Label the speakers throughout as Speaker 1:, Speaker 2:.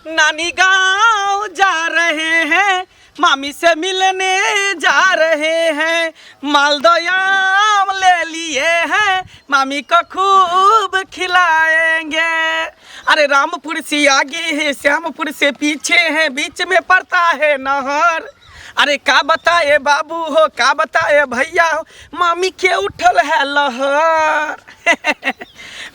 Speaker 1: नानी गांव जा रहे हैं, मामी से मिलने जा रहे हैं, मालदह आम ले लिए हैं, मामी को खूब खिलाएंगे। अरे रामपुर से आगे है, श्यामपुर से पीछे है, बीच में पड़ता है नहर। अरे का बताए बाबू हो, का बताए भैया हो, मामी के उठल है लहर।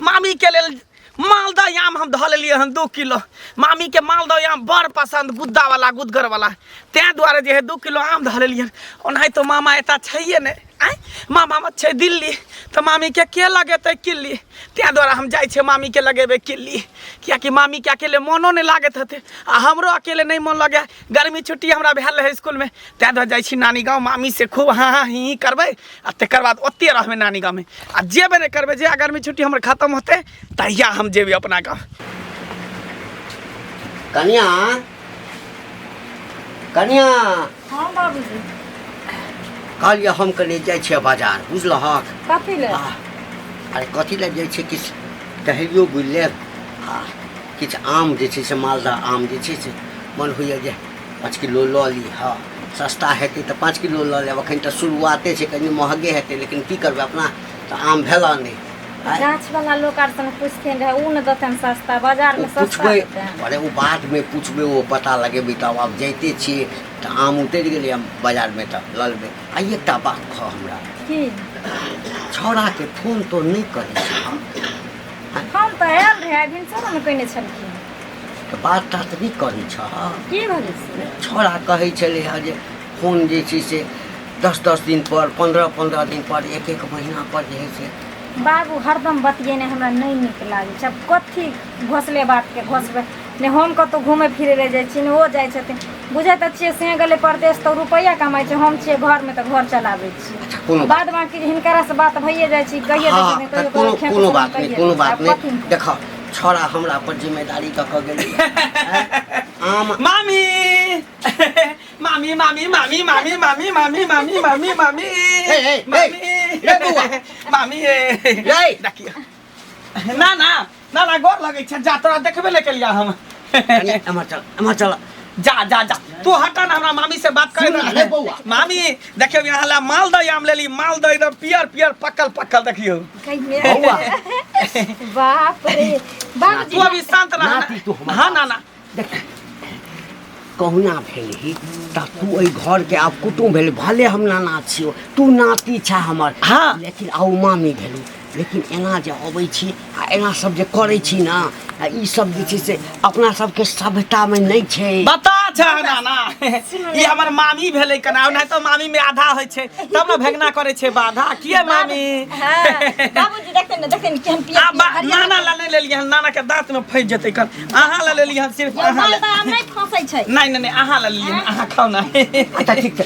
Speaker 1: मामी के लेल मालदह आम हम धऽ लेलियै हन 2 किलो। मामीके मालदह आम बड़ पसन्द, गुद्दावला, गुदगरवला। ताहि दुआरे जे है 2 किलो आम धऽ लेलियै। ओनाहितो मामा एतऽ छैहे नहि। आँय, मामा छै दिल्ली, तऽ मामीके के लगेतै किल्ली? ताहि दुआरे हम जाइ छियै, मामीके लगेबै किल्ली, किएकि मामीके अकेले मोनो नहि लागैत हेतै आ हमरो अकेले नहि मोन लगै। गर्मी छुट्टी हमरा भेल रहै इसकुलमे, ताहि दुआरे जाइ छी नानी गाँव। मामीसँ खूब हाँ हाँ ही ही करबै आ तकर बाद ओतहि रहबै नानी गाँवमे आ जेबे नहि करबै। जहिया गर्मी छुट्टी हमर खतम होतै, तहिया हम जेबै अपना गाँव।
Speaker 2: कनिया, कनिया।
Speaker 3: हाँ बाबूजी।
Speaker 2: कहलियै, हम कनि जाइ छियै बाजार, बुझलहक?
Speaker 3: कथी ले?
Speaker 2: आ, अरे कथी लए जाइ छै? किछु टहलियो बुलि लेब आ किछु आम जे छै से, मालदह आम जे छै से मन होइए जे 5 किलो लऽ ली। हँ, सस्ता हेतै तऽ 5 किलो लऽ लेब। एखन तऽ शुरुआते छै, कनि महगे हेतै, लेकिन की करबै, अपना तऽ आम भेलऽ नहि। आँय?
Speaker 3: गाछ वाला लोक आर से पूछथिन रहे, उ ने देतन सस्ता बाजार
Speaker 2: ओ
Speaker 3: में सस्ता
Speaker 2: पुछबै।
Speaker 3: देतन।
Speaker 2: अरे ओ बादमे पुछबै, ओ पता लगेबै तब। आब जाइते छियै तऽ आम उतरि गेलै आम बाजारमे तऽ लऽ लेबै। आ एकटा बात कह हमरा।
Speaker 3: की?
Speaker 2: छौड़ाके फोन तोन नहि करै छै?
Speaker 3: हम तऽ आयल रहे भिनसर में, कहने छलखिन।
Speaker 2: तऽ बात तात नहि करै छह?
Speaker 3: की भेलै से?
Speaker 2: छौड़ा कहै छलै हँ जे फोन जे छै से 10-10 दिन पर, 15-15 दिन पर, एक एक महीना पर जे है से।
Speaker 3: बाबू, हरदम बतियेने हमरा नहि नीक लागै छै। आब कथी घोसले बातके घोसबै? ने हम कतहु घूमै फिरै लए जाइ छी, ने ओ जाइ छथिन। बुझै तऽ छियै, से गेलै परदेश तऽ रुपैआ कमाइ छै, हम छियै घरमे तऽ घर चलाबै छी।
Speaker 2: अच्छा, कोनो बात
Speaker 3: बाद बाँकी हिनकरासँ बात भइए जाइ छै, कहिए दै छथिन।
Speaker 2: तऽ
Speaker 3: कहियो
Speaker 2: कोनो
Speaker 3: कहियो खेत
Speaker 2: कोनो
Speaker 3: से
Speaker 2: बात नहि,
Speaker 3: कहिए
Speaker 2: कोनो
Speaker 3: दै छै।
Speaker 2: बात
Speaker 3: आब
Speaker 2: नहि।
Speaker 3: कथी?
Speaker 2: देख, छौड़ा हमरा पर जिम्मेदारी दऽ कऽ गेलै आम।
Speaker 1: मामी, मामी, मामी, मामी, मामी, मामी, मामी, मामी, मामी, मामी।
Speaker 2: ए, ए, ए,
Speaker 1: मामी।
Speaker 2: रे बौआ।
Speaker 1: मामी, ए।
Speaker 2: रे।
Speaker 1: देखियौ, ना ना ना ना, गोर लगै छै। जा, तोरा देखबे नहि केलिया हम।
Speaker 2: कनि एम्हर चल, एम्हर चल।
Speaker 1: जा जा जा, तू हटा ना, हमरा मामी से बात करे।
Speaker 2: सुन ना रे बौआ।
Speaker 1: मामी, देखियौ, यहाँ ला मालदह आम लेली। मालदह एकदम पियर पियर, पकल पकल, देखियौ।
Speaker 3: कहिए।
Speaker 2: बौआ।
Speaker 3: बाप रे बाबूजी।
Speaker 1: तू अभी शांत रह।
Speaker 2: नाती, तू हमर
Speaker 1: हाँ, ना ना।
Speaker 2: देख, कहुना भेलही तऽ तू एहि घरके आब कुटुम्ब भेल। भले हम नाना छियौ, तू नाती छह हमर। लेकिन आउ मामी भेलू, लेकिन एना जे अबै छी आ एना सब जे करै छी ने, आ ई सब जे छै से अपना सबके सभ्यतामे नहि छै।
Speaker 1: बता छ नाना, ई हमर मामी भेलै कना। ओनाहि तऽ मामी में आधा होइ छै, तब ने भेगना करै छै बाधा। किए मामी?
Speaker 3: हाँ, बाबूजी, देखते ने, देखते ने केहन पियर
Speaker 1: आ
Speaker 3: पियर हरियर।
Speaker 1: नाना ला नहि लेलियै हन, नाना के दांत में फंसि जेतै कन। अहाँ ला लेलियै हन सिर्फ अहाँ ला।
Speaker 3: मालदह आम नहि फंसै छै।
Speaker 1: नहि नहि नहि, अहाँ ला लेलियै हन, अहाँ खाउ ना।
Speaker 2: अच्छा, ठीक छै।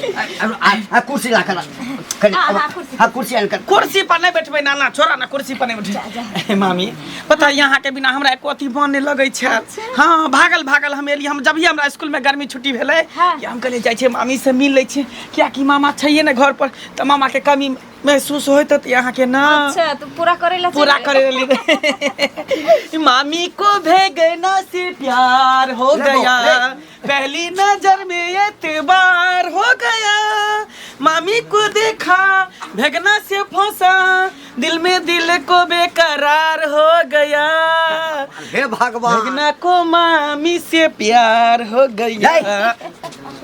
Speaker 2: आ कुर्सी ला कर कनि।
Speaker 3: हाँ, हाँ, कुर्सी।
Speaker 2: हाँ, कुर्सी आनि कर।
Speaker 1: कुर्सी पर नहि बैठबै नाना, छोड़ा ना, कुर्सी पर नहि बैठबै। मामी, पता यहाँ के बिना हमरा एको अथी मन नहि लगै छै। हाँ, भागल भागल हम एलियै। हम जब ही हमरा स्कूल में गर्मी छुट्टी भेलै कि हम कहलियै, जाइ छियै, मामी से मिल लै छियै, कियाकि मामा छैहे ने घर पर, तऽ मामा के कमी महसूस होइत होत यहाँ के ना।
Speaker 3: अच्छा, तू पूरा करे ला।
Speaker 1: पूरा करे ली। मामी को भेगना से प्यार हो
Speaker 2: ले बो,
Speaker 1: गया,
Speaker 2: ले।
Speaker 1: पहली नजर में एतबार हो गया। मामी को देखा, भेगना से फंसा, दिल में दिल को बेकरार हो गया।
Speaker 2: हे भगवान!
Speaker 1: भेगना को मामी से प्यार हो गया।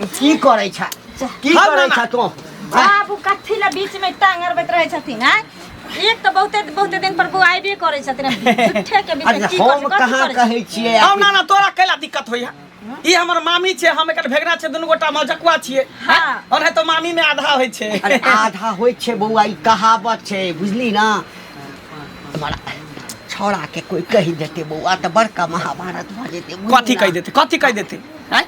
Speaker 2: की करै छ, की
Speaker 1: हाँ,
Speaker 2: करै
Speaker 1: ना,
Speaker 2: छ तू?
Speaker 3: बाबू, कथी ला बीच में टांग अड़बैत रहै छथिन? आँय, एक तऽ बहुते बहुते दिन पर बौआ आबे करै छथिन, झूठे के बीच
Speaker 2: अरे
Speaker 3: में की
Speaker 2: हम
Speaker 3: करै कथी
Speaker 2: कहाँ
Speaker 3: करै
Speaker 2: कहै छियै?
Speaker 1: आउ ना ना, तोरा कैला दिक्कत होइया? ई हमर मामी छै, हम एकर भेगना छै, दुनू गोटा मजकुआ छियै। और है तो मामी में आधा होइ छै।
Speaker 2: अरे आधा होइ छै बौआ, ई कहावत छै, बुझली ना? हमारा छौड़ा के कोई कहि देते बौआ तऽ बड़का महाभारत भऽ जेतै, बुझली
Speaker 1: कथी
Speaker 2: ना?
Speaker 1: कहि देते? कथी कहि देते? आँय?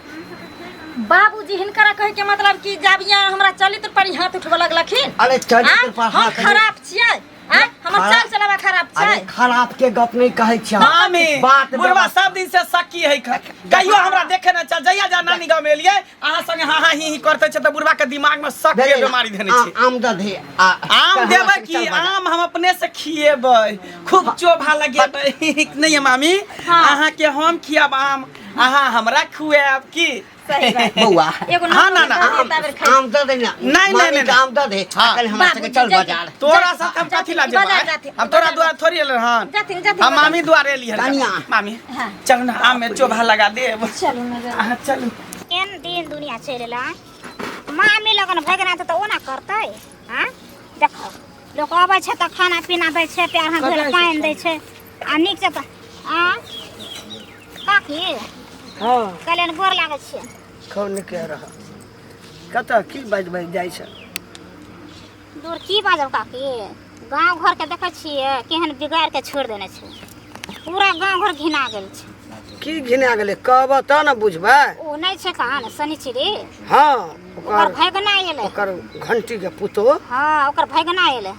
Speaker 3: बाबूजी, हिनकरा कहे के मतलब कि जब यहाँ हमरा चलित्र पर ही हाथ उठबऽ लगलखिन।
Speaker 2: अरे चरित्र
Speaker 3: आँय?
Speaker 2: पर
Speaker 3: हम
Speaker 2: हाथ नहि-
Speaker 3: खराब छियै? आँय, हमर चाल चलावा खराब
Speaker 2: अरे
Speaker 3: छै?
Speaker 2: खराब के गप नहीं कहै छियै हम।
Speaker 1: मामी,
Speaker 2: बात
Speaker 1: बुढ़वा
Speaker 2: व्यवस्था-
Speaker 1: सब दिन से सकी है। कहियो हमरा देखे न चल जइया जा नानी गाँव में एलियै, अहाँ संगे हाँ हाँ ही ही करते छै, तऽ बुढ़वा के दिमाग में शक के
Speaker 2: भेलै ना?
Speaker 1: बीमारी धेने छै।
Speaker 2: आम दऽ दे आ
Speaker 1: आम
Speaker 2: हमरा
Speaker 1: देबै
Speaker 2: संग
Speaker 1: की?
Speaker 2: चल बाजार।
Speaker 1: आम हम अपने से खिएबै, खूब चोभा लगेबै। नहीं है मामी?
Speaker 3: हाँ।
Speaker 1: अहाँ के हम खियाब आम। अहाँ हमरा खुआएब की
Speaker 3: सही बात
Speaker 2: बौआ
Speaker 3: एगो
Speaker 1: हाँ, ना, ना,
Speaker 3: आम दे दे
Speaker 2: आम दऽ दे ना
Speaker 1: नहीं,
Speaker 2: मामी
Speaker 1: नहीं,
Speaker 2: के आम दऽ दे
Speaker 1: हाँ।
Speaker 2: आ कल हमरा सबके चल
Speaker 3: बाबूजी,
Speaker 2: बाजार
Speaker 1: तोरा साथ हम कथी ला
Speaker 3: बाजार
Speaker 1: जेबै
Speaker 3: जाथिन,
Speaker 1: हम तोरा
Speaker 3: बाजार
Speaker 1: द्वार थोड़ी एलन हन
Speaker 3: जाथिन, जाथिन,
Speaker 1: हम
Speaker 3: बाजार।
Speaker 1: मामी द्वार एली हन
Speaker 2: कनिया।
Speaker 1: मामी
Speaker 3: हाँ।
Speaker 1: चल ना आम में चोभा लगा देब
Speaker 3: चलू ना जरा।
Speaker 1: अहाँ चलू
Speaker 4: केहन दिन दुनिया चलि एलै मामी लगन भगना तऽ ओना करतै आँ देखो लोक अबै छै तऽ खाना पीना दै छै पैर हाथ धोइ लए पानि दै छै आ नीक से तऽ आँ काकी
Speaker 5: हँ
Speaker 4: कहलियनि गोर लागै छियै
Speaker 5: खूब नीके रह कतऽ की बाजि बाजि जाइ छै
Speaker 4: दूर की बाजब काकी गाँव घरके देखै छियै केहन बिगाड़ि के छोड़ि देने छै पूरा गाँव घर घिना गेल छै
Speaker 5: की घिना गेलै कहबह तऽ ने बुझबै
Speaker 4: ओ नहि छै कहाँ शनिचरी
Speaker 5: हँ
Speaker 4: ओकर
Speaker 5: ओकर
Speaker 4: भगना एलै
Speaker 5: ओकर घंटीके पुतोह
Speaker 4: हँ ओकर भगना एलै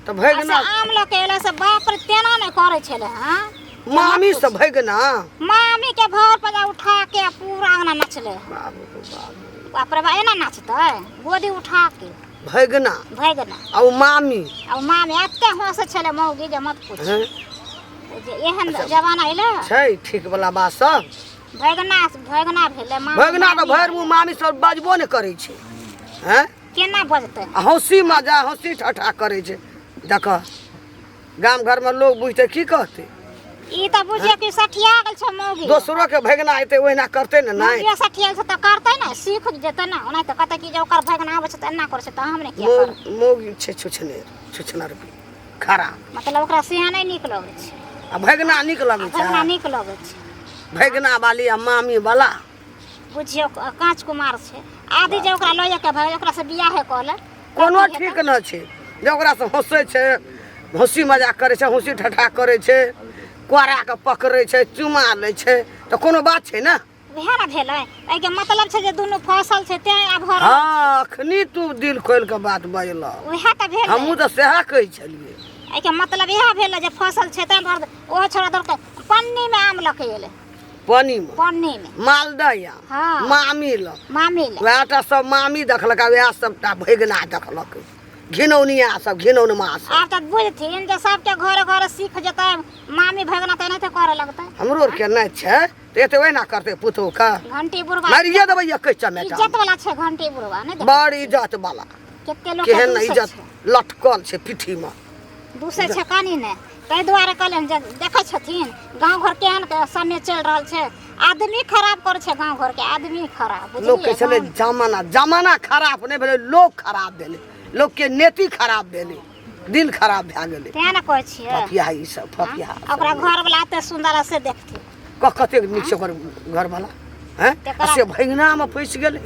Speaker 5: तऽ भगना
Speaker 4: आ से आम लऽ के एलै से बाप रे तेना नहि करै छलै हँ
Speaker 5: मामी से भगना
Speaker 4: मामी के भर पजा उठा के पूरा अंगना नचलै
Speaker 5: बाबू रे बाबू
Speaker 4: बाप रे बा एना नाचतै गोदी उठा के
Speaker 5: भगना
Speaker 4: भगना
Speaker 5: आ ओ मामी
Speaker 4: आ ओ मामी एते हँसै छलै मौगी जे मत पूछ
Speaker 5: हैं?
Speaker 4: ओ जे एहन जमाना एलै
Speaker 5: छै ठीक वाला बात सब
Speaker 4: भगना भगना भेलै मामी
Speaker 5: भगना तऽ
Speaker 4: मामी
Speaker 5: भरि मुँह मामी सब बजबो नहि करै छै हैं
Speaker 4: केना बजतै
Speaker 5: आ हँसी मजा हँसी ठट्ठा करै छै देख गाम घरमे लोक बुझतै की कहतै
Speaker 4: ई तऽ बुझियौ कि सठिया गेल छै मौगी
Speaker 5: दोसरो के भगना हेतै ओहिना करतै ने नहि
Speaker 4: मौगियो सठिया छै तऽ करतै ने सीख जेतै ने ओना तऽ कहतै कि जे ओकर भगना आबै छै तऽ एना करै छै तऽ हम नहि किया करब
Speaker 5: मौगी छै छुछनेर छुछनर भी खराब
Speaker 4: मतलब ओकरा सिया नहि नीक लगै छै
Speaker 5: आ भगना नीक लगै छै
Speaker 4: भगना नीक लगै छै
Speaker 5: भगना वाली आ मामी वाला
Speaker 4: बुझियौ काँच कुमार छै आदि जे ओकरा लऽ जाके भाय ओकरासँ बियाहे कऽ ले
Speaker 5: कोनो ठीक न छै जे ओकरासँ हँसै छै हँसी मजाक करै छै हँसी ठट्ठा करै छै कोराके पकड़ै छै चुमा लै छै तऽ कोनो बात छै ने
Speaker 4: वएह ने भेलै एहिके मतलब छै जे दुनू फसल छै तें आब हो रहल
Speaker 5: हँ अखनी तू दिल खोलि कऽ बात बजलह
Speaker 4: वएह तऽ भेलै
Speaker 5: हमहूँ तऽ सएह कहै छलियै
Speaker 4: एहिके मतलब इएह भेलै जे फसल छै तें भर ओहो छोड़ा दौड़ के पन्नीमे आम लऽ के एलै
Speaker 5: पन्नीमे
Speaker 4: पन्नीमे
Speaker 5: मालदह आम
Speaker 4: हँ
Speaker 5: मामी लग
Speaker 4: मामी लए
Speaker 5: वएह टा सब मामी देखलक आ वएह सबटा भैगना देखलक घिनौनिया सब घिनौनमा सब
Speaker 4: आब तऽ बुझथिन जे सबके घरे घरे सीख जेतै मामी भगना तऽ एनाहिते करऽ लगतै
Speaker 5: हमरो आरके नहि छै तऽ एते ओहिना करतै पुतोहके
Speaker 4: घंटी बुढ़वा
Speaker 5: मारिए देबै एकै चमेटा
Speaker 4: इज्जत वाला छै घंटी बुढ़वा नहि देख
Speaker 5: बड़ इज्जत वाला
Speaker 4: कते लोक
Speaker 5: केहन इज्जत लटकल छै पीठीमे
Speaker 4: दूसै छै कनी नहि ताहि दुआरे कहलियनि जे देखै छथिन गाँव घर केहन के समय चलि रहल छै आदमी खराब करै छै गाँव घरके आदमी खराब
Speaker 5: लोक
Speaker 4: बुझलियै
Speaker 5: कहै छलै
Speaker 4: गाँव-
Speaker 5: जमाना जमाना खराब नहि भेलै लोक खराब भेलै लोकके नेति खराब भेलै दिल खराब भए गेलै
Speaker 4: तें ने कहै छियै
Speaker 5: फफिया ई सब फफिया
Speaker 4: आ ओकरा घरवला एते सुन्दर से देखथिन
Speaker 5: कतेक नीक छै ओकर घरवला हैं
Speaker 4: तेकरा-
Speaker 5: आ से भैगनामे फँसि गेलै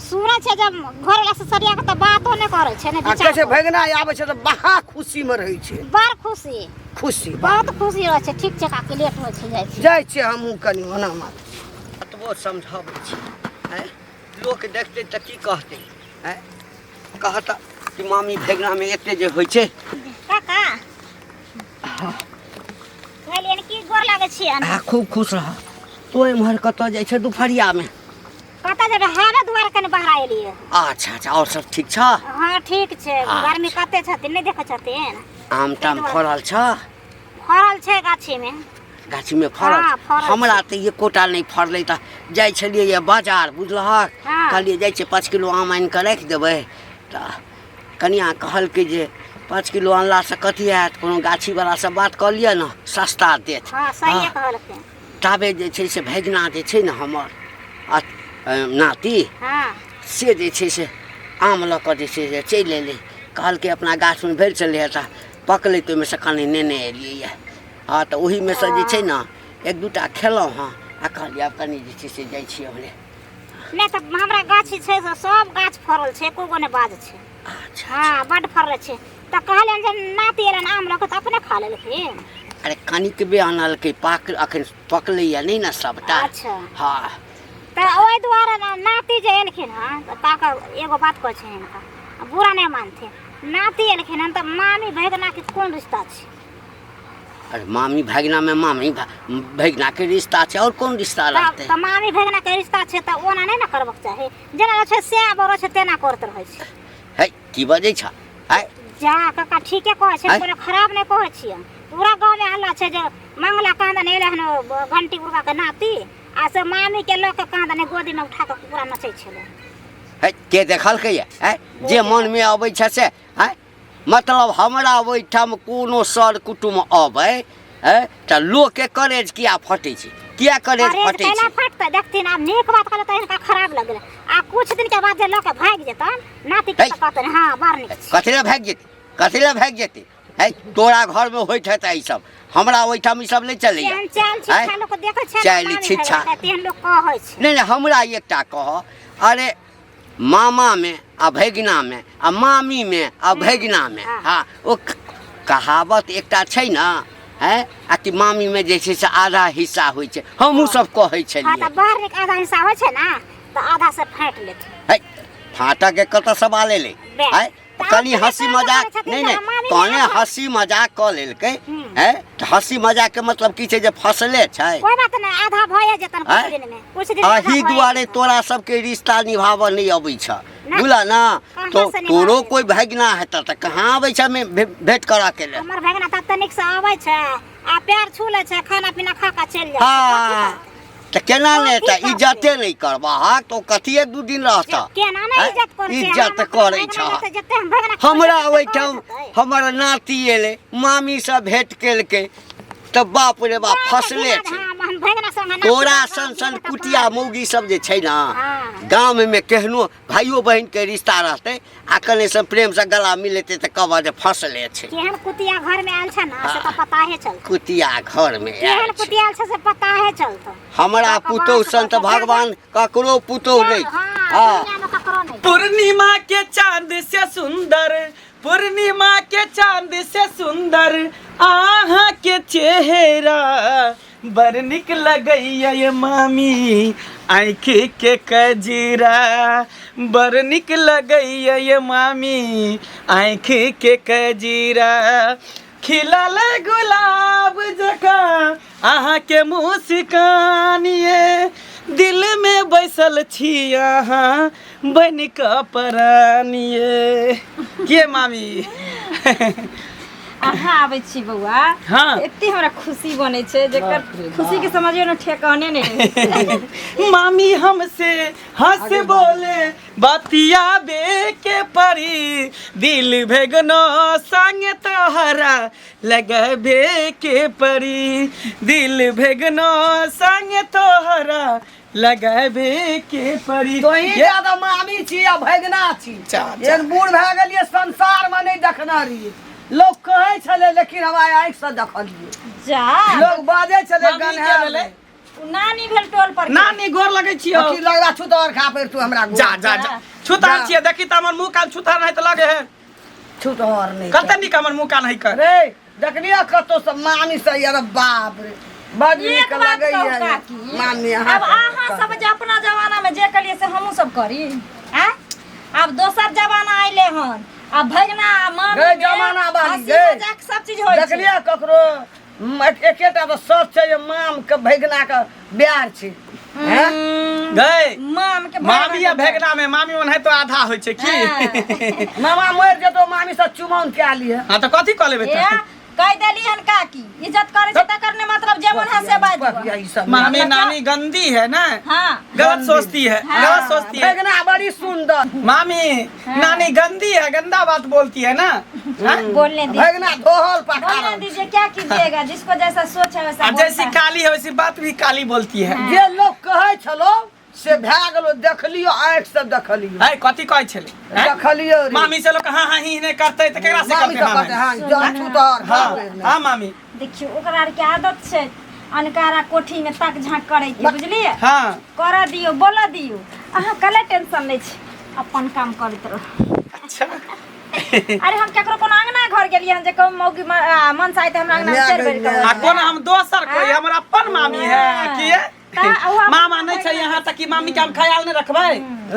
Speaker 4: सुनै छै जब घरवला से सरिया के तऽ बातो नहि करै छै ने
Speaker 5: आ कहै
Speaker 4: विचार
Speaker 5: छै भैगना आबै छै तऽ बहा खुशीमे रहै छै
Speaker 4: बड़ खुशी
Speaker 5: खुशी
Speaker 4: बहुत खुशी रहै छै ठीक छै काकी लेट होइ छै जाइ छै
Speaker 5: जाइ छियै हमहूँ कनि ओना मात
Speaker 2: कतबो समझाबै छी आँय लोक देखतै तऽ की कहतै आँय कहत कि मामी भैगनामे एते जे होइ छै
Speaker 4: काका कहलियनि की गोर लागै छियनि
Speaker 2: आ खूब खुश रह तू एम्हर कतऽ जाइ छै दुपहरियामे
Speaker 4: कतऽ जेबै हवे दुआरे कनि बाहर एलियै
Speaker 2: अच्छा अच्छा आओर सब ठीक छ
Speaker 4: हँ ठीक छै
Speaker 2: अच्छा।
Speaker 4: गर्मी कते छथिन नहि देखै छथिन
Speaker 2: आम ताम फड़ल छ
Speaker 4: फड़ल छै गाछीमे
Speaker 2: गाछीमे फड़ल
Speaker 4: हँ, फड़ल
Speaker 2: हमरा तऽ एकोटा नहि फड़लै तऽ जाइ छलियै ये बाजार बुझलहक
Speaker 4: हँ।
Speaker 2: कहलियै जाइ छियै 5 किलो आम आनि कऽ राखि देबै तऽ कनिआँ कहलकै जे 5 किलो अनलासँ कथी हैत कोनो गाछीवलासँ बात कऽ लिअ ने सस्ता देत
Speaker 4: हँ सहिए
Speaker 2: हँ।
Speaker 4: कहलखिन
Speaker 2: ताबे जे छै से भैगना जे छै ने हमर नाती
Speaker 4: हँ
Speaker 2: से जे छै से आम लऽ कऽ जे छै से चलि अयलै कहलकै अपना गाछमे भेल छलै तऽ पकलै तऽ ओहिमे सँ कनि नेने एलियै हँ तऽ ओहीमे सँ जे छै ने एक दूटा खेलहुँ हँ आ कहलियै आब कनि जे छै से जाइ छी हमरे
Speaker 4: नहि तऽ हमरा गाछी छै से सब गाछ फड़ल छै एको गो नहि बाज छै
Speaker 2: अच्छा
Speaker 4: हँ बड्ड फड़ल छै तऽ कहलियनि जे नाती एलनि आम लऽ कऽ तऽ अपने खा लेलखिन
Speaker 2: अरे कनिकबे आनलकै पाक अखन पकलैया नहि ने सबटा
Speaker 4: अच्छा।
Speaker 2: हँ
Speaker 4: तऽ ओहि दुआरे ने नाती जे एलखिन हँ तऽ काका एगो बात कहै छै हिनका बुरा नहि मानथिन नाती एलखिन हन तऽ मामी भैगनाके कोन रिश्ता छै
Speaker 2: अरे मामी भगिना में मामी भगिना के रिश्ता छै और कोन रिश्ता
Speaker 4: तऽ
Speaker 2: रहतै
Speaker 4: तऽ मामी भैगनाके रिश्ता छै तऽ ओना नहि ने करबाक चाही जेना रहै छै सएह बड़ो छै तेना करैत रहै छै
Speaker 2: है की बजै छ है
Speaker 4: जा काका ठीके कहै छै
Speaker 2: आँय?
Speaker 4: कोनो खराब नहि कहै छियै पूरा गाँवमे हल्ला छै जे मंगला कांदन एलै हन ओ घंटी बुढ़बाके नाती आ आ से मामी के लऽ के काँध ने गोदी में उठा के पूरा नचै छलै।
Speaker 2: है के देखलकै ये है जे मनमे अबै छै से है मतलब हमरा ओहिठाम कोनो सर कुटुम अबै है तऽ लोकके करेज किया फटै छै किया करेज
Speaker 4: करेज
Speaker 2: फटै
Speaker 4: कैला
Speaker 2: छै
Speaker 4: फटतै देखथिन आब नीक बात कहले तऽ हिनका खराब लगलै आ कुछ दिन के बाद जे लऽ के भागि जेतन नाति के
Speaker 2: है।
Speaker 4: तऽ कहतनि हँ बड़ नीक छै।
Speaker 2: कथी लए भागि जेतै कथी लए भागि जेतै है तोरा घरमे होइत हेतै ई सब हमरा ओहिठाम ई सब नहि चलैया
Speaker 4: तेहन चाल
Speaker 2: है?
Speaker 4: छिच्छा लोक देखै छै
Speaker 2: चालि छिच्छा।
Speaker 4: तेहन लोक कहै छै।
Speaker 2: नहि नहि हमरा एकटा कह अरे मामामे आ भगिनामे आ मामीमे आ भगिनामे हँ ओ कहावत एकटा छै ने हैं आ कि मामीमे जे छै से आधा हिस्सा होइ छै हमहूँ सब कहै
Speaker 4: हँ
Speaker 2: छलियै
Speaker 4: तऽ बड़ नीक आधा हिस्सा होइ छै ने तऽ आधा से फाँटि लेथिन।
Speaker 2: है फाटऽके कतऽ सवाल एलै
Speaker 4: बे।
Speaker 2: है
Speaker 4: तऽ
Speaker 2: कनि
Speaker 4: अपने
Speaker 2: हँसी
Speaker 4: कहबे
Speaker 2: मजाक
Speaker 4: करै छथिन
Speaker 2: नहि
Speaker 4: जे
Speaker 2: नहि
Speaker 4: हम मामी
Speaker 2: कहने
Speaker 4: आधा-
Speaker 2: हँसी मजाक कऽ लेलकै हैं तऽ हँसी मजाकके मतलब की छै जे फसले छै
Speaker 4: कोई बात नहि आधा भए जेतन कुछ
Speaker 2: आँय?
Speaker 4: दिन में कुछ दिन में आधा
Speaker 2: अही
Speaker 4: भए
Speaker 2: दुआरे
Speaker 4: जेतन।
Speaker 2: तोरा सबके रिश्ता निभाबऽ नहि अबै छ
Speaker 4: ना।
Speaker 2: बुझल ना
Speaker 4: कहाँ
Speaker 2: तो
Speaker 4: से निभाबै
Speaker 2: तोरो
Speaker 4: छै?
Speaker 2: कोई भगिना हेतऽ तऽ कहाँ अबै छ भेंट करऽ के लेल
Speaker 4: हमर भगना तब तनिक से आबै छै आ पैर छू लै छै खाना पीना खा कऽ चलि जाइ छै।
Speaker 2: हाँ तऽ केना नहि
Speaker 4: कथी
Speaker 2: हेतै
Speaker 4: करतै?
Speaker 2: इज्जते नहि करबहक तऽ ओ कथिए दू दिन रहतऽ
Speaker 4: केना नहि
Speaker 2: आँय?
Speaker 4: इज्जत करै छै?
Speaker 2: इज्जत
Speaker 4: हम
Speaker 2: करै
Speaker 4: भगना
Speaker 2: छह।
Speaker 4: रहतै, जते हम भगना करै
Speaker 2: हमरा
Speaker 4: तते
Speaker 2: ओहिठाम
Speaker 4: करैत हेतै।
Speaker 2: हमर नाति एलै मामीसँ भेंट केलकै तऽ बाप रे बाप फसले छै।
Speaker 4: हम भगना संगे नाति
Speaker 2: तोरा
Speaker 4: रहतै,
Speaker 2: सन सन
Speaker 4: तऽ
Speaker 2: कुटिया मौगी सब जे छै ने
Speaker 4: हाँ।
Speaker 2: गाममे केहनो भाइयो बहिनके रिश्ता रहतै आ कने से प्रेम से गला मिलेतै तऽ कहबह जे फसले छै।
Speaker 4: केहन कुतिया घर में आयल छै ना से तऽ पता है चलतो।
Speaker 2: कुतिया घर में
Speaker 4: केहन
Speaker 2: आयल छै।
Speaker 4: कुतिया आयल छै से पता है चलतो।
Speaker 2: हमरा पुतोह सन तऽ भगवान ककरो पुतोह नहि।
Speaker 4: हाँ
Speaker 2: हाँ
Speaker 4: दुनिया में ककरो नहीं।
Speaker 1: पूर्णिमा के चांद से सुंदर पूर्णिमा के चांद से सुंदर आहा के चेहरा बड़ निक लगैया ये मामी आँखि के कजरा बड़ निक लगैया ये मामी आँखि के कजरा खिलल गुलाब जकाँ अहाँके मुस्कान ये दिल में बैसल छी अहाँ बनि कऽ परान ये के मामी
Speaker 3: अहाँ आबै छी बौआ
Speaker 1: हाँ।
Speaker 3: एते हमरा खुशी बनै छै जेकर खुशी के समझियो ने ठेकाने नहि रहै छै।
Speaker 1: मामी हमसे हंस बोले बतियाबे के परी दिल भेगनो संग तोहरा लगबे के परी दिल भेगनो संग तोहरा लगबे के परी।
Speaker 5: तोही ज्यादा मामी छी आ भगना छी।
Speaker 1: चा, चा।
Speaker 5: एहन बूढ़ भए गेलियै संसार में नहि देखने रहियै। लोग कहै छलै लेकिन हम आइ आँखि से देखलियै।
Speaker 3: जा
Speaker 5: लोग बाजै छलै
Speaker 1: मामी के
Speaker 5: गन्हाएल
Speaker 1: भेलै?
Speaker 3: ओ नानी भेल टोल पर के।
Speaker 1: नानी गोर लगै छियौ।
Speaker 5: की लगला छुतहर और खा पड़ि तू हमरा गोर।
Speaker 1: जा जा जा छुतार
Speaker 5: जा।
Speaker 1: छियै देखी तऽ हमर मुँह कान छुतार नहि तऽ लगे है
Speaker 5: छुतहर नहि
Speaker 1: कते नीक हमर मुँह कान है कर
Speaker 5: रे देखलियै कतौ सब मामी से यार बाप रे बड
Speaker 3: एक
Speaker 5: नीक
Speaker 3: बात कहू
Speaker 5: लगैया
Speaker 3: काकी,
Speaker 5: मामी अहाँ
Speaker 3: अब अहाँ सब जे अपना जमाना में जे कलिए से हमहूँ सब करी आँय? आब दोसर जमाना अइले हन आब भगना आ मामी
Speaker 5: गै
Speaker 3: में
Speaker 5: जमाना वाली,
Speaker 3: हँसी
Speaker 5: गै।
Speaker 3: मजाक सब चीज होइ छै।
Speaker 5: देखलियै ककरो एकेटा तऽ सच छै जे माम के भगना के ब्याह छै हैं?
Speaker 1: गै
Speaker 3: माम के
Speaker 1: मामी आ भगना में मामी ओनाहितो आधा होइ छै की
Speaker 5: मामा मरि जेतो मामी से चुमौन कए लिहे।
Speaker 1: हाँ तऽ कथी कऽ लेबै
Speaker 3: ए
Speaker 1: तऽ?
Speaker 3: कहि देली हन काकी इज्जत करे छै तकर ने मतलब जे मन है से बाजि
Speaker 5: बकिया ई सब
Speaker 1: मामी नानी गंदी है ना
Speaker 3: हाँ
Speaker 1: गलत सोचती है गलत सोचती है।
Speaker 5: भगना बड़ी सुंदर।
Speaker 1: मामी नानी गंदी है गंदा बात बोलती है ना। हाँ?
Speaker 3: बोलने दीजिए
Speaker 5: भगना धोहल पखारल।
Speaker 3: बोलने दीजिए क्या कीजिएगा जिसको जैसा सोच है वैसा
Speaker 1: आ जैसी
Speaker 3: बोलता है।
Speaker 1: काली है वैसी बात भी काली बोलती है।
Speaker 5: जे लोग कहै छलो से भए गेलो देखलियो आँखि से देखलियो।
Speaker 1: है कथी कहै छलै हैं?
Speaker 5: देखलियो रे।
Speaker 1: मामी से लोग हाँ हाँ ही नहीं करते तऽ केकरा से
Speaker 5: मामी
Speaker 1: करते
Speaker 5: सब कहते
Speaker 1: हाँ
Speaker 5: हाँ जहन छुतहर खा
Speaker 1: हाँ
Speaker 5: पड़ि
Speaker 1: हाँ मामी
Speaker 3: देखियो ओकरा आर के आदत छै अनकारा कोठी में ताक झाँक करे के बुझलिए
Speaker 1: हाँ
Speaker 3: कर दियो बोल दियो अहाँ कले टेंशन लै छी अपन काम करैत रहू।
Speaker 1: अच्छा
Speaker 3: अरे हम केकरो कोनो अंगना घर गेलियै हन जे कहू मौगी मन से आइ तऽ हमरा अंगना में चारि बेर कहू।
Speaker 1: आ कोन हम दोसर कोई हमर अपन मामी है किए
Speaker 3: तऽ ओ अपन
Speaker 1: मामा नहीं छै यहाँ तक कि मामी के हम ख्याल नहीं रखबै।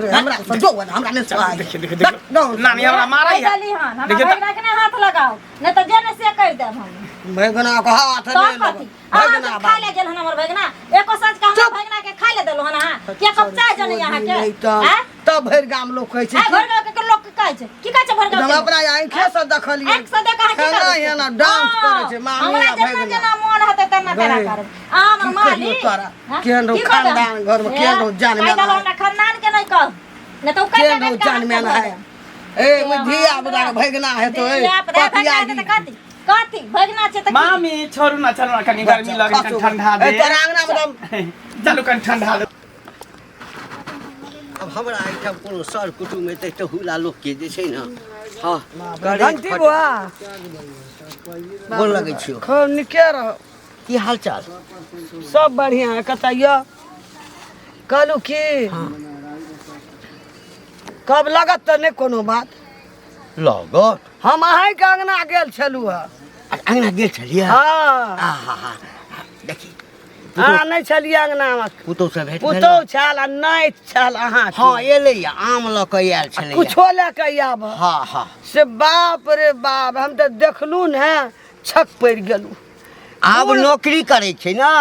Speaker 5: रे हमरा से जो हमरा नहि सुहाय।
Speaker 1: देखिए देखिए देखिए नानी हमरा मारै
Speaker 3: कहि
Speaker 1: है।
Speaker 3: देली हन हमरा
Speaker 1: देखिए तऽ-
Speaker 3: भगना के नहि हाथ लगाओ नहि तऽ जे ने से करि देब हम।
Speaker 5: भगना के हाथ
Speaker 3: तऽ
Speaker 5: नहि
Speaker 3: कथी
Speaker 5: लगो।
Speaker 3: अहाँ
Speaker 5: भगना
Speaker 3: सब खाय ले गेल हन हमर भगना एको साँझ के हमरा भगना के खाय ले देलहुँ हन अहाँ के कप चाय जनै अहाँ के
Speaker 5: नहि तऽ
Speaker 3: आँय?
Speaker 5: तब भरि गाम लोग कहै छै
Speaker 3: आइ भरि गाँव के लोक के कहै कहै छै की कहै छै भरगांव
Speaker 5: हम
Speaker 3: के
Speaker 5: अपना आँखे से देखलियै
Speaker 3: आँखि से देख अहाँ की
Speaker 5: केना
Speaker 3: करबै?
Speaker 5: एना डांस करै छै मामी
Speaker 3: हमरा
Speaker 5: आ
Speaker 3: जेना
Speaker 5: भैगना
Speaker 3: जेना मोन हेतै तेना तेना
Speaker 5: गई।
Speaker 3: करब अहाँ हमर
Speaker 5: की
Speaker 3: मालिक
Speaker 5: कहियौ तोरा?
Speaker 3: हाँ?
Speaker 5: केहन रहौ
Speaker 3: की कहबै?
Speaker 5: खानदान घरमे, केहन रहौ जान
Speaker 3: कहि
Speaker 5: मेना
Speaker 3: देलहुँ
Speaker 5: है।
Speaker 3: हमरा खानदान के नहि कहू नहि तऽ ओ कहि
Speaker 5: केहन
Speaker 3: देबै
Speaker 5: रहौ जान मेना है ए धिया पुता के भैगना हेतौ ए
Speaker 3: धिया
Speaker 5: पतिया
Speaker 3: पुता
Speaker 5: जी।
Speaker 3: कथी कथी भगना छै तऽ की?
Speaker 1: मामी छोड़ू ना चलू ना कनी गर्मी लगे कनी ठंडा दे
Speaker 5: ए तोरा अंगना मे तऽ
Speaker 1: चलू कनी ठंडा दे
Speaker 2: आब हमरा एहिठाम कोनो सर कुटुम एतै तहुला लोकके जे छै ने हँ करेज
Speaker 5: घंटी बुआ
Speaker 2: गोर लगै छियौ
Speaker 5: खूब नीके रहो
Speaker 2: की हाल चाल
Speaker 5: सब बढ़िया है कतऽ यऽ कहलू की कब लगत तऽ नहि कोनो बात
Speaker 2: लगत
Speaker 5: हम अहीँके अङ्गना गेल छलहुँ हँ
Speaker 2: अङ्गना गेल छलियै
Speaker 5: हँ
Speaker 2: आहा देखी
Speaker 5: अहाँ नहि छलियै अङ्गनामे
Speaker 2: पुतहु से भेट भेल?
Speaker 5: पुतहु छल आ नाति छल अहाँ
Speaker 2: हँ एलैया आम लऽ कऽ आयल छलैया
Speaker 5: कुछो लए कऽ आब
Speaker 2: हँ हँ
Speaker 5: से बाप रे बाप हम तऽ देखलहुँ ने छक पड़ि गेलहुँ
Speaker 2: आब नौकरी करै छै ने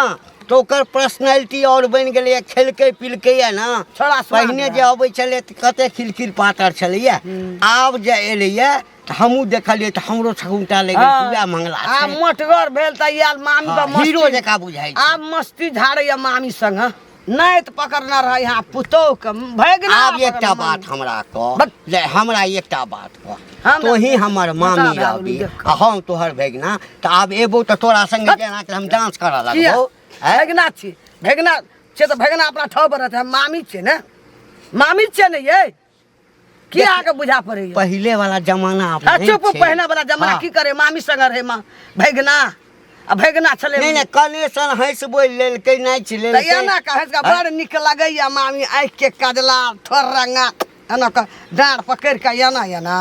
Speaker 2: तऽ ओकर पर्सनैलिटी आओर बनि गेलैया खेलकै पिलकैया ने
Speaker 5: छोड़ा सुना
Speaker 2: पहिने
Speaker 5: दे।
Speaker 2: जे अबै छलै तऽ कते खिलखिल पातर छलैया आब जे एलैया तऽ हमहूँ देखलियै तऽ हमरो छकुनटा लागि गेल
Speaker 5: हँ।
Speaker 2: पूरा मंगला
Speaker 5: आ
Speaker 2: छै।
Speaker 5: मोटगर भेल तऽ आयल मामी
Speaker 2: हँ,
Speaker 5: के मस्ती
Speaker 2: हीरो जकाँ बुझाइ छै।
Speaker 5: आब मस्ती झाड़ैया मामी संग नाति पकड़ने रहै यहाँ पुतोह के भगना
Speaker 2: आब एकटा
Speaker 5: पकड़ने
Speaker 2: बात हमरा कह
Speaker 5: बक।
Speaker 2: ले हमरा एकटा बात कह
Speaker 5: हमरा-
Speaker 2: तोही हमर मामी
Speaker 5: बता भए
Speaker 2: रहबी
Speaker 5: गेलौ, देख।
Speaker 2: आ हम तोहर भगिना तऽ आब एबो तऽ तोरा संगे जेना के हम डांस करऽ
Speaker 5: किया
Speaker 2: लगबौ आँय?
Speaker 5: भगना छी भगना छै तऽ भगना अपना ठाव पर रहतै हम मामी छियै ने मामी छियै ने ये की अहाँके बुझा पड़ैया
Speaker 2: पहिले वाला जमाना आब
Speaker 5: हाँ,
Speaker 2: नहि
Speaker 5: चुप
Speaker 2: छै।
Speaker 5: पहिने वाला जमाना
Speaker 2: हाँ।
Speaker 5: की करे मामी संग रहे माँ भगना आ भगना छलै
Speaker 2: नहि नहि कनेसन हँसि बोलि लेलकै नाचि
Speaker 5: तऽ
Speaker 2: लेलकै
Speaker 5: एना कहै छै बड़ नीक लगैया मामी आँखि के कजला ठोर रंगा एना कऽ डाँड़ पकड़ि कऽ एना एना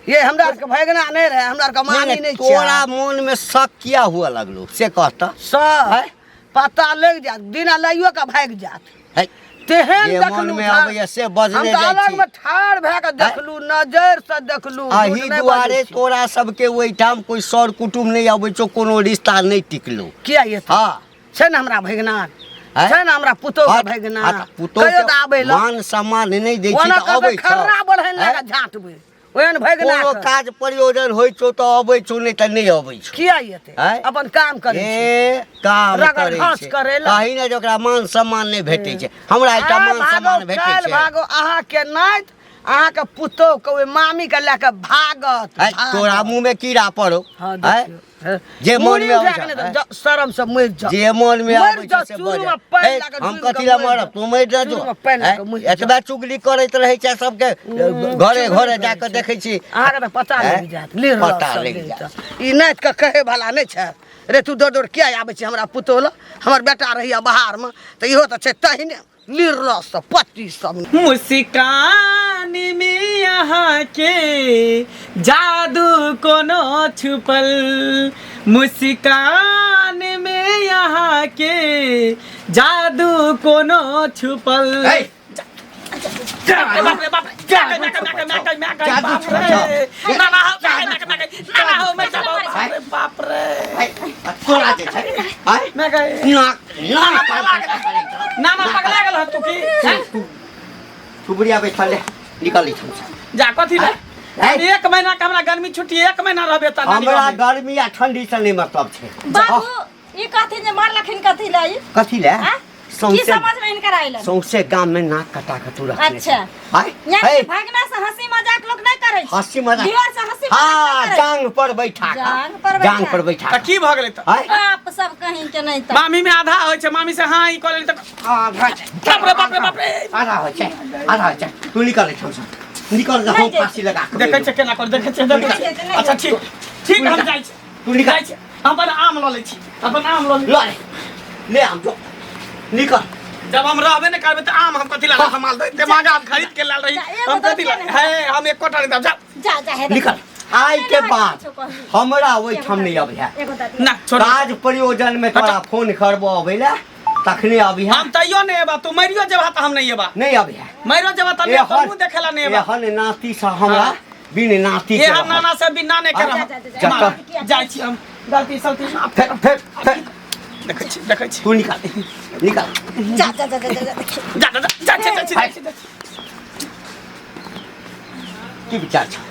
Speaker 5: ये हमरा आरके भगना नहि रहै हमरा आरके
Speaker 2: नहि,
Speaker 5: मामी
Speaker 2: नहि,
Speaker 5: नहि
Speaker 2: तोरा मोन मे शक किया हुआ लगलो से कह तऽ
Speaker 5: सर पता लागि जायत बिना लैयो के भागि जायत
Speaker 2: है
Speaker 5: तेहन
Speaker 2: जे
Speaker 5: देखलू
Speaker 2: मोनमे
Speaker 5: ठाढ़-
Speaker 2: अबैया से बजने
Speaker 5: हम तऽ
Speaker 2: जाइ
Speaker 5: अलग
Speaker 2: छी।
Speaker 5: मे ठाढ़ भए कऽ देखलू नजर से देखलू झूठ
Speaker 2: अही
Speaker 5: नहि बजै
Speaker 2: दुआरे
Speaker 5: छी।
Speaker 2: तोरा सबके ओहिठाम कोइ सर कुटुम नहि अबै छौ कोनो रिश्ता नहि टिकलो
Speaker 5: किया ये
Speaker 2: हँ
Speaker 5: छै ने हमरा भगना
Speaker 2: हैं?
Speaker 5: छै ने हमरा पुतोह के
Speaker 2: हट,
Speaker 5: भगना
Speaker 2: हट, पुतोह
Speaker 5: कहियो
Speaker 2: के
Speaker 5: तऽ आबै लए
Speaker 2: मान सम्मान नहि दै छी
Speaker 5: ओना
Speaker 2: तऽ
Speaker 5: कहबै
Speaker 2: अबै छौ
Speaker 5: खर्रा बढ़ै
Speaker 2: हैं?
Speaker 5: लगा झाँटबै ओहन भगना
Speaker 2: कोनो
Speaker 5: के।
Speaker 2: काज प्रयोजन होइ छौ तऽ अबै छौ नहि तऽ नहि अबै छौ
Speaker 5: किया एतै
Speaker 2: हैं?
Speaker 5: अपन काम करै छै
Speaker 2: ए काम
Speaker 5: रगड़
Speaker 2: करै
Speaker 5: घास
Speaker 2: छै
Speaker 5: करै ला।
Speaker 2: कही ने जे ओकरा मान सम्मान नहि भेटै छै हमरा एकटा
Speaker 5: आइ
Speaker 2: मान
Speaker 5: भागो
Speaker 2: सम्मान भेटै
Speaker 5: काल्हि
Speaker 2: छै
Speaker 5: भागो अहाँके नाति अहाँके पुतोह के ओहि मामी के लए के भागत
Speaker 2: है,
Speaker 5: भागत।
Speaker 2: तोरा मुँह में कीड़ा पड़ो
Speaker 5: हाँ,
Speaker 2: है?
Speaker 5: देखियौ। हाँ।
Speaker 2: जे मन
Speaker 5: मूड़ी
Speaker 2: में
Speaker 5: उठा
Speaker 2: अबै
Speaker 5: के
Speaker 2: छै,
Speaker 5: नहि
Speaker 2: हैं?
Speaker 5: तऽ शरम से मरि जाओ
Speaker 2: जे मन में
Speaker 5: मरि
Speaker 2: आबै छै
Speaker 5: जाओ,
Speaker 2: से
Speaker 5: चूरू
Speaker 2: बजै।
Speaker 5: में पानि
Speaker 2: हे,
Speaker 5: लए कऽ
Speaker 2: हम
Speaker 5: डूबि
Speaker 2: कथी
Speaker 5: कऽ
Speaker 2: लए
Speaker 5: मरि
Speaker 2: मरब
Speaker 5: जाओ।
Speaker 2: तू मरि जा
Speaker 5: चूरू
Speaker 2: जो
Speaker 5: में पानि लए
Speaker 2: हैं?
Speaker 5: कऽ मरि जाओ।
Speaker 2: एतबा चुगली करैत रहै छै सबके घरे घरे जा कऽ देखै छी
Speaker 5: अहाँके तऽ पता
Speaker 2: हैं?
Speaker 5: लागि जायत लीर
Speaker 2: पता लागि जायत
Speaker 5: ई नाति के कहै वाला नहि छै रे तू दौड़ दौड़ किया आबै छी हमरा पुतोह लग हमर बेटा रहैया बाहरमे तऽ इहो तऽ छै तहिने लीर सब पति सब
Speaker 1: मुस्कान में अहाँ के जादू कोनो छुपल मुस्कान में अहाँ के जादू कोनो छुपल
Speaker 2: हे,
Speaker 1: बाप रे बाप रे बाप रे ना ना ना ना हो मैं बाप रे बाप रे
Speaker 2: हे, तोरा जे छै हैं?
Speaker 1: मैं गए
Speaker 2: नाक नाक पर
Speaker 1: ना ना पगला गेल तू की
Speaker 2: तू बुढ़िया बैठल ले निकल एहिठाम से
Speaker 1: जा कथी ले
Speaker 2: हैं?
Speaker 1: एक महीना के हमरा गर्मी छुट्टी एक महीना रहबे त
Speaker 2: हमरा गर्मी आ ठंडी से नहीं मतलब छै
Speaker 3: बाबू ई कहथिन जे मारलखिन कथी ले ई
Speaker 2: कथी ले
Speaker 3: आँय? की
Speaker 2: सौंसे
Speaker 3: समझ में इनकर आइलन
Speaker 2: सौंसे गाम में नाक कटा के तू रखने
Speaker 3: अच्छा।
Speaker 2: छै। आय
Speaker 3: यहाँ
Speaker 2: हे,
Speaker 3: के भागना से हंसी मजाक लोग नहीं करे छै।
Speaker 2: हंसी मजाक
Speaker 3: दियोर से हंसी मजाक
Speaker 2: हाँ
Speaker 3: नहीं करे छै।
Speaker 2: जांग पर बैठा के
Speaker 3: जांग पर बैठा
Speaker 2: जांग पर बैठा
Speaker 1: त की भऽ गेलै त
Speaker 2: आय
Speaker 3: बाप सब कहीं के नहीं त
Speaker 1: मामी में आधा होइ छै मामी से हाँ ई कऽ लेली त
Speaker 2: आधा छै
Speaker 1: बाप रे बाप रे बाप रे
Speaker 2: आधा होइ छै आधा होइ छै तू निकल एहिठाम से निकल जा हम
Speaker 3: नहि जाइ
Speaker 2: फांसी लगा के
Speaker 1: देखै छै केना कर देखै छै देखै छै अच्छा ठीक ठीक हम जाइ छी
Speaker 2: तू निकल।
Speaker 1: जाइ छी हम अपन आम लऽ लै छी अपन आम लऽ लै
Speaker 2: लऽ ले ले आम जो निकल
Speaker 1: जब हम रहबे नहि करबै तऽ आम हम कथी लए संभाल दै एते महंगा हम खरीद के लाल रही
Speaker 3: जा, एगो
Speaker 1: हम कथी
Speaker 3: दऽ
Speaker 1: लए
Speaker 3: दिअ ने।
Speaker 1: हे हम एकोटा नहि देब जा
Speaker 4: जा जा हे
Speaker 2: निकल आइ के बाद हमरा ओहिठाम नहि अबै है
Speaker 4: एगो दऽ दिअ।
Speaker 1: ना छोड़
Speaker 2: काज प्रयोजन में तोरा फोन करबो अबै ले तखने अभी है
Speaker 1: हम तैयो नहि एबा तू मरियो जेबा तऽ हम नहि एबा
Speaker 2: नहीं अभी है
Speaker 1: मरियो जेबा तऽ नहि तोर मुँह देखेला नहि एबा
Speaker 2: एहन नाती से हमरा
Speaker 1: हाँ।
Speaker 2: बिन नाती के
Speaker 1: एहन
Speaker 2: रहत।
Speaker 1: नाना से बिना नहि
Speaker 2: जा,
Speaker 1: करब
Speaker 4: जा, जा,
Speaker 2: जा।
Speaker 1: माँ, जाइ छी हम गलती सलती माफ
Speaker 2: फेर फेर फेर
Speaker 1: देखै छी देखै छी
Speaker 2: तू निकाल निकाल
Speaker 4: जा जा जा जा जा, जा देखियौ
Speaker 1: जा जा जा जा जा, जा, जा, जा।
Speaker 2: की विचार छौ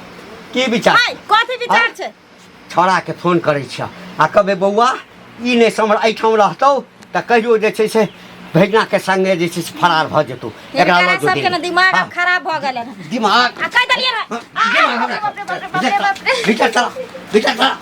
Speaker 2: की विचार
Speaker 3: हाय कथी विचार छै
Speaker 2: छौड़ाके फोन करै छियह आ कहबै बौआ ई नहि से हमर एहिठाम रहतौ तऽ कहियो जे छै से भैगनाके संगे जे छै से फरार भऽ जेतौ एकरा लऽ जो
Speaker 3: सबके ने
Speaker 2: दिल्ली।
Speaker 3: दिमाग
Speaker 2: हाँ,
Speaker 3: आब खराब भऽ गेलै
Speaker 2: दिमाग
Speaker 3: आ कहि देलियै
Speaker 2: दिमाग हमरा
Speaker 3: बाप रे बाप रे बाप रे बाप रे
Speaker 2: भीतर चला भीतर चला।